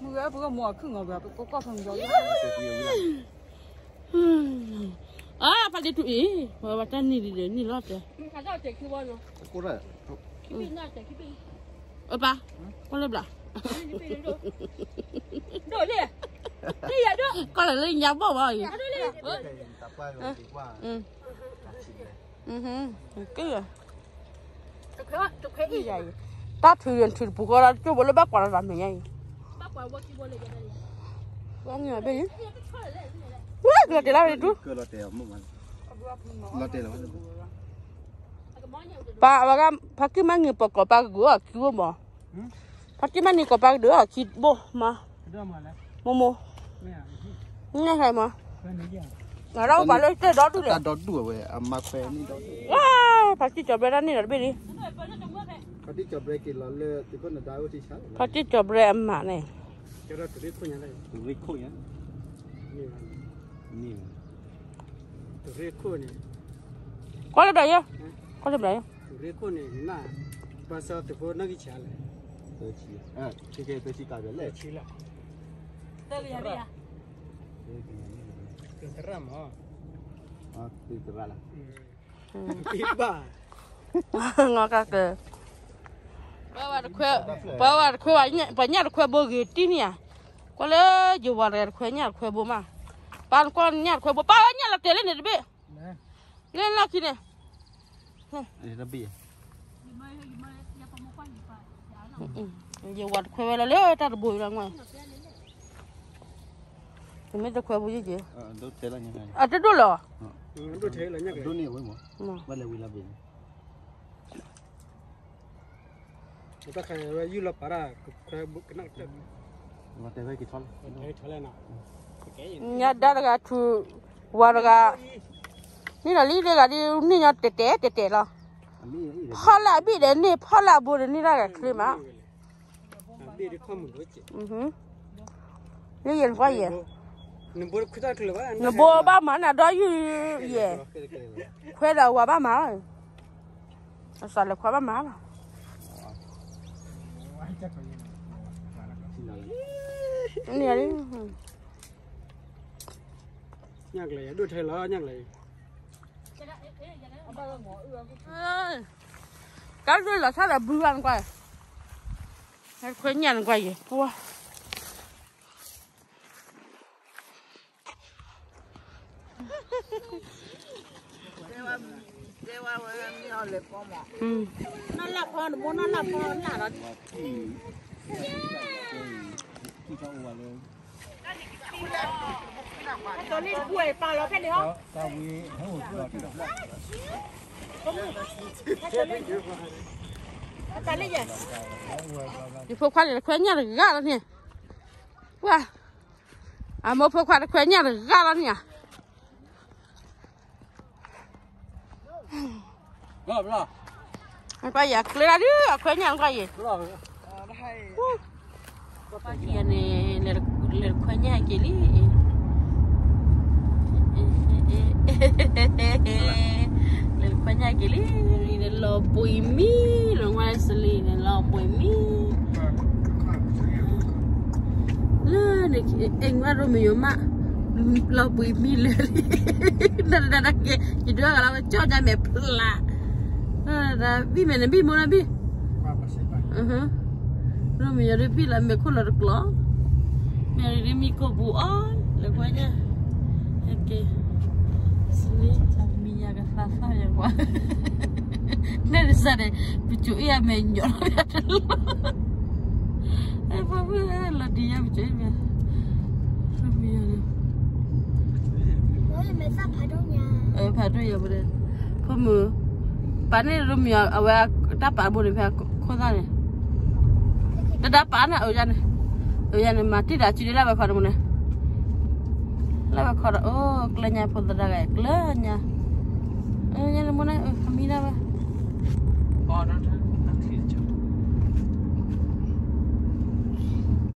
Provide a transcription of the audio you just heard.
မုၢ်ဂၤပကမိၢ်အခုၣ်ငီၢ်ဘၣ် ပကကီၢ်ဖုန်ကီၢ်လၢ အါ ဖးဒ့ထူအံၤ ပှၤဘၣ်တၢ်နံၣ်လံဒီးနံၣ်လီၤတဲာ် အပၢ် ကွၢ်လၢဘျး ကီၢ်လၢလၢညါဘီၣ်ဘၣ်အံၤ က့ၤ တၢ်ထုးယံၤထုးတပူၤဃီဒီး ကၠိဘိလၢဘၣ်ကွၢ်လီၤတၢ်မဲာ်ညါအံၤ ဝဲကလီၤတဲာ်လၢဝဲဒူ ပၢ်အဝဲဂၤ ဖါကံၢ်မ့ၢ်နံၤပိာ်ကီၢ်ပၢ်ကဂုာ်အီၤခံဘိမး ဖါကံၢ်မ့ၢ်နံၤကိးပၢ်ကဒုးအီၤခံဘိမး မိၢ်မိၢ် န့ၢ်ဟဲမး ငါဒီးပှၤလၢတၢ်ဒီဒူၣ်လဲၣ် တၢ်ဒီဒူၣ်အဝဲ အမါခွဲန့ၣ်ဒီဒူၣ် ဖါကံၢ်ကၠီၤဘြဲတၢ်န့ၣ်ဒီးတဘ့ၣ်လံ ဖါကံၢ်ကၠီၤဘြဲအမါန့ၣ် ကွၢ်လၢဘျးယဲ ကွၢ်လၢဘျးယဲ ငီကက ပှၤဝဲတခွဲ ပှၤညၣ်တခွဲဘိဂ့ၤတံၢ်န့ၣ်ဧါ ကွၢ်လၢယဝၤတဂၤတခွဲညၣ်တခွဲဘိမး ပၢ်နကွၢ်ညၣ်တခွဲဘိ ပၢ်ဝဲညၣ်လီၤတဲာ်လၢန့ၣ်တဘ့ၣ် လၢလီၢ်ခံန့ၣ် ယဝၤတခွဲဝဲလီၤလၢတၢ်တဘိအံၤလီၤ နမ့ၢ်တခွဲဘိယက့ၤ အတဒိၣ်လီၤ ညါဒါတဂၤထူ ဝၤတဂၤ န့ၣ်လီၤလံ ဒ်ဂၤဒ်န့ၣ်ညီတဲာ်တဲာ်တဲာ်တဲာ်လီၤ ဖီလာ်အဘ့ၣ်ဒီးန့ၣ် ဖီလာ်အဘိဒီးန့ၣ်တၢ်ဂၤချ့မး လၢယဲၢ်နကွၢ်ယဲၢ် နဘိဘၣ်မၤနၤဒီးယုၢ်ယဲၢ် ခွဲဒီးဝၤဘၣ်မၤ အစးလဲၤခွဲဘၣ်မၤလီၤ န့ၣ်လံ တၢ်ဒိၣ်လီၤဆၣ်ဒီးဘုဘၣ်နကွၢ် ခွဲညၣ်နကွၢ်ယဲၢ် ပှၤ ယဖိခွါန့ၣ် တခွဲညၣ်တဂၤလီၤန့ၣ် ပှၤ အမိၢ်ဖိခွါတခွဲညၣ်တဂၤလီၤန့ၣ်ဧါ ပှၤယၤကျဲဒၣ်ဒုး အခွဲညၣ်ကွၢ်ယဲၢ် ပှၤယၤန့ၣ် လဲၤတခွဲညၣ်က့ၤလံ လဲၤတခွဲညၣ်က့ၤလံ လီၤဘှံးမံ လီၤဝဲစလံန့ၣ် လီၤဘှံးမံ လၢန့ၣ် အဲၣ်မးရိမယိၤမး လီၤဘှံးမံလၢာ်လံ နဒၣ်က့ၤ ယဒွဲၣ်ဂၤလီၤဝဲကၠီၣ်ညါမဲာ်ဖျး ဘံၣ်မဲာ်န့ၣ်ဘံၣ်မိၢ်နဘံၣ် ရိမယိၤဒ်ဘံၣ်လီၤမဲာ်ခိၣ်လီၤတကျီ မ့ၢ်ဒ်မံကိာ်ပူၤအီၤ လဲၤခွဲညၣ် စလံ မံညါကသးသၣ်ယကွၢ် နဲဒ်စၢ်န့ၣ် ပစိၤအ့ၣ်အမဲာ်ညိးလီၤ ဖဲဖဲလီၤဒံးယါပစိၤအ့ၣ်မဲာ် ရိမယၤန့ၣ် ဖးဒိၣ်ယၤပဒဲ ဖိမုၣ် ပာ်န့ၢ်ရိမယၤ အဝဲတၢ်ပာ်ဘိန့ၣ်ဖဲခိၣ်သၣ်န့ၣ် တဒါပာ်န့ၣ် အယၤန့ၣ် အယၤန့ၣ် မၤတံၢ်ဒီးစုဒ့လၢဝဲခီတမူန့ၣ် လၢဝဲခီဒီး အိၣ် ကျၢၢ်ညါဖိသဒါဂၤ ကျၢၢ်ညါ ညါန့ၣ်မူန့ၣ် အမံဒၣ်ဝဲ ပီဒီး